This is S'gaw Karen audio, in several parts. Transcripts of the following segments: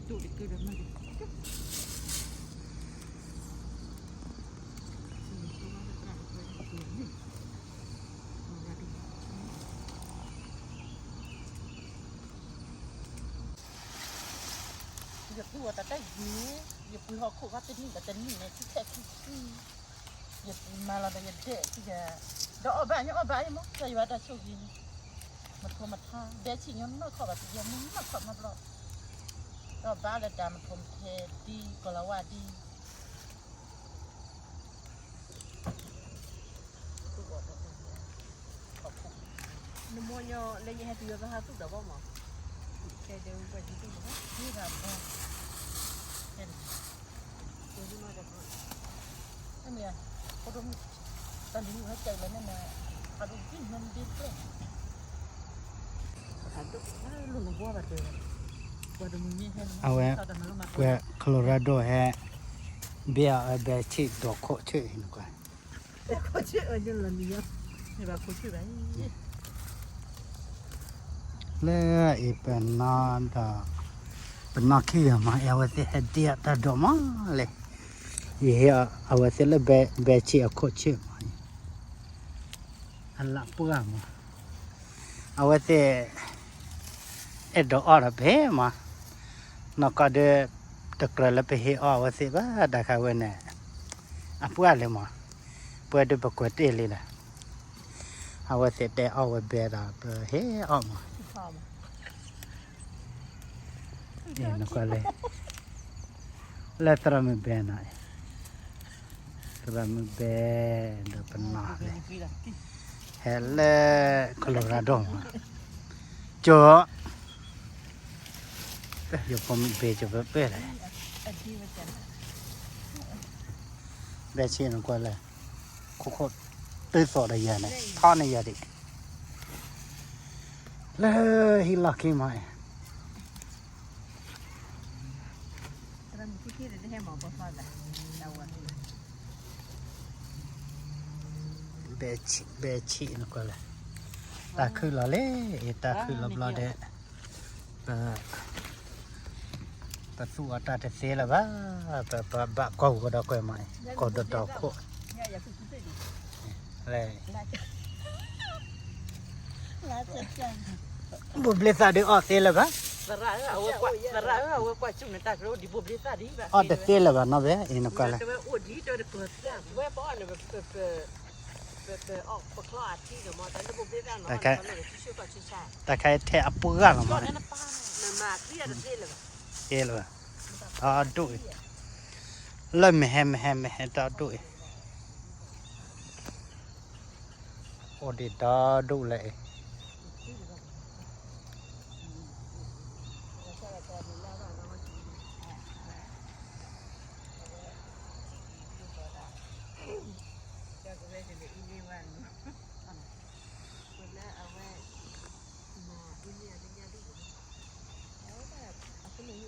ဒိၣ်တကုဒီးမၢ်က့ၤ ယသူၣ်အီၤတၢ်တၢ်ယံၤ, ယပှ့ၤဟီၣ်ခိၣ်ခီတနံၣ်ဒီးတနံၣ်န့ၣ် ခံခါခံဆံ, ယမၤလီၤဒီးယဒဲးခံဂၤ, ဒီးအီၣ်ဘၣ်ညီအီၣ်ဘၣ်အံၤမ့ၢ် ကစၢ်ယွၤတၢ်ဆိၣ်ဂ့ၤန့ၣ်, မထိမထါ, ဘဲဆံၣ်ညီနီၢ်ခီၣ်ဘၣ် ပယီၤမုၢ်နီၢ်ခီၣ်နီတဘျီ, ဒီးဘၣ်လၢတၢ်မထိမထဲဒ်ကီၤလၤဝါဒ် နမိၢ်ညီလၢယဟဲတုၤယသဟးသူၣ်ဒီးဘီမး, တဲတဲဝဲကွၢ်ယံၤသူၣ်ဒီးဘီ, ယံၤသးဘီ, တဲန့ၣ်, ဖိဒိၣ်မုၣ်, တၢ်လံၤမုၣ်ဟဲကဲလၢန့ၣ်န့ၣ်, ဖးဒိၣ်ဘံၣ်မ့ၢ်ဒ့ကျဲ, အဝဲ, ဝဲ Colorado ဟဲ, ဘဲအဘဲဆံၣ်ဒီးခိၣ်ဆၢၣ်အံၤနကွၢ် လၢအံၤပနီၢ်ဒီး, ပနီၢ်ခံဂၤမး အဝဲသ့ၣ်ဟဲဒ့အတၢ်ဒိးမးလဲၣ်, ယဟ့ၣ်အီၤအဝဲသ့ၣ်လၢဘဲဆံၣ်အခိၣ်ဆၢၣ်မး, အလၢပှၢ်မး, အဝဲသ့ၣ် အဲၣ်ဒိးအီၣ်ဒီးဖဲမး, နီၢ်ကီၢ်ဒီး တကြၢးလၢပဟ့ၣ်အီၣ်အဝဲသ့ၣ်ဘၣ် တၢ်ခါဝဲန့ၣ်, အပှၢ်လံမး, ပှဲၤဒုးပကွဲးတ့ၢ်လံဒီး, အဝဲသ့ၣ်တဲအီၣ်ဝဲဘဲဒီး ပဟ့ၣ်အီၣ်မး, နကွၢ်လၢ, လၢသရၣ်မုၣ်ဘဲနီၤ, သရၣ်မုၣ်ဘဲ, ဒီးပနီၢ်လံ, ဟဲလၢ Colorado မး, ကၠီ ယဖိမုၣ်ဘဲကၠီဖဲပဲၢ်လဲၣ်, ဘဲဆံၣ်နကွၢ်လၢ, ခိၣ်ခိၣ်တုၤသိးဒီးယၤန့ၣ် ထီန့ၢ်ယၤဒံး, လၢဟံၣ်လီၢ်ခံမး, ဘဲဆံၣ်နကွၢ်လၢ, တၢ်ခုၣ်လီၤလံ, အတၢ်ခုၣ်လီၤဘျီဒီး, ပ ပသူၣ်အီၤတၢ်တသ့လၢၤဘၣ်, ပဘၣ်ကီၢ်ပူၤကဒီးကွဲးမး, ကီၢ်ဒီးဒီးခိၣ်, လဲၣ်, ဘိၣ်ဘျ့သၣ်ဒုးအီၣ်သ့လၢၤဘၣ်, သရၣ်ဧၢ, အဝဲကွၢ်ဆူၣ်န့ၣ်တၢ်ကရၢအိၣ်ဒံးဘိၣ်ဘျ့သၣ်ဒံးဘၣ်, အီၣ်တသ့လၢၤဘၣ်နီၢ်ဘဲ, အံၤနကွၢ်လဲၣ်, တၢ်ခါထဲအပှၢ်လီၤမး, သ့လၢၤဘၣ်, တၢ်ခါထဲအပှၢ်လီၤမး, တၢ်ဒိၣ်အံၤ, လၢမ့ၢ်ဟဲမ့ၢ်ဟဲမ့ၢ်ဟဲတၢ်ဒိၣ်အံၤ, အိၣ်ဒံးတၢ်ဒိၣ်လၢအံၤ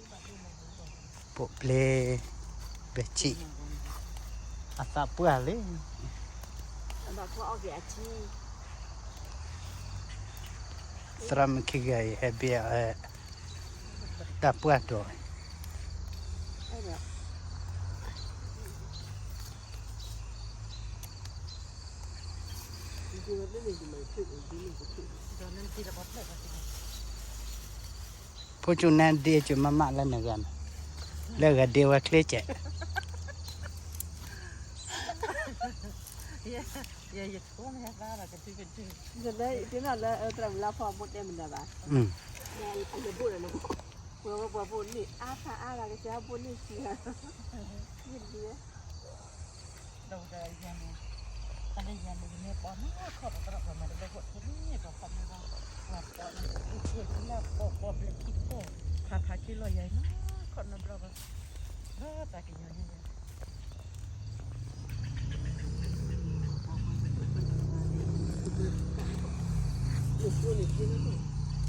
ဘိၣ်ဘျ့, ဘဲဆံၣ်, အသးပှၢ်လံ, သရၣ်မုၣ်ခံဂၤအံၤ ဟဲဘ့ၣ်အီၤ, တၢ်ပှၢ်ဒိၣ် ဖိဆူၣ်န့ၣ်ဒ့ကၠိမးမး လၢနဂၤန့ၣ်, လၢဂၤဒ့ဝဲချ့ကဲး, ယသရၣ်လၢသရၣ်မုၣ်လါဖီအမိၢ်တဲမနုၤဘၣ်, ပှၤဘိၣ်န့ၢ်အါဖးအါလၢကစၢ်ဘိၣ်န့ၢ်စံး, ယဒ် ဒီးဝဲဒၣ်ယၤန့ၣ်, အလၢယၤန့ၣ် ယမ့ၢ်ပိာ်နီၢ်ခီၣ်ဒီးသရၣ်ပှၤမၤတဘၣ်ဘိၣ်ထဲန့ၣ် ပှၤဖးမ့ၢ်ဘၣ်, ပှၤပိာ်န့ၣ် ပှၤပိာ်ဘျဲၣ်ခံခိၣ်, ဖးဖးခံလီၤယၤနီၢ်ခီၣ်နီတဘျီဘၣ်, လၢတၢ်ကညီၤန့ၣ်ယၤ, န့ၣ်န့ၣ်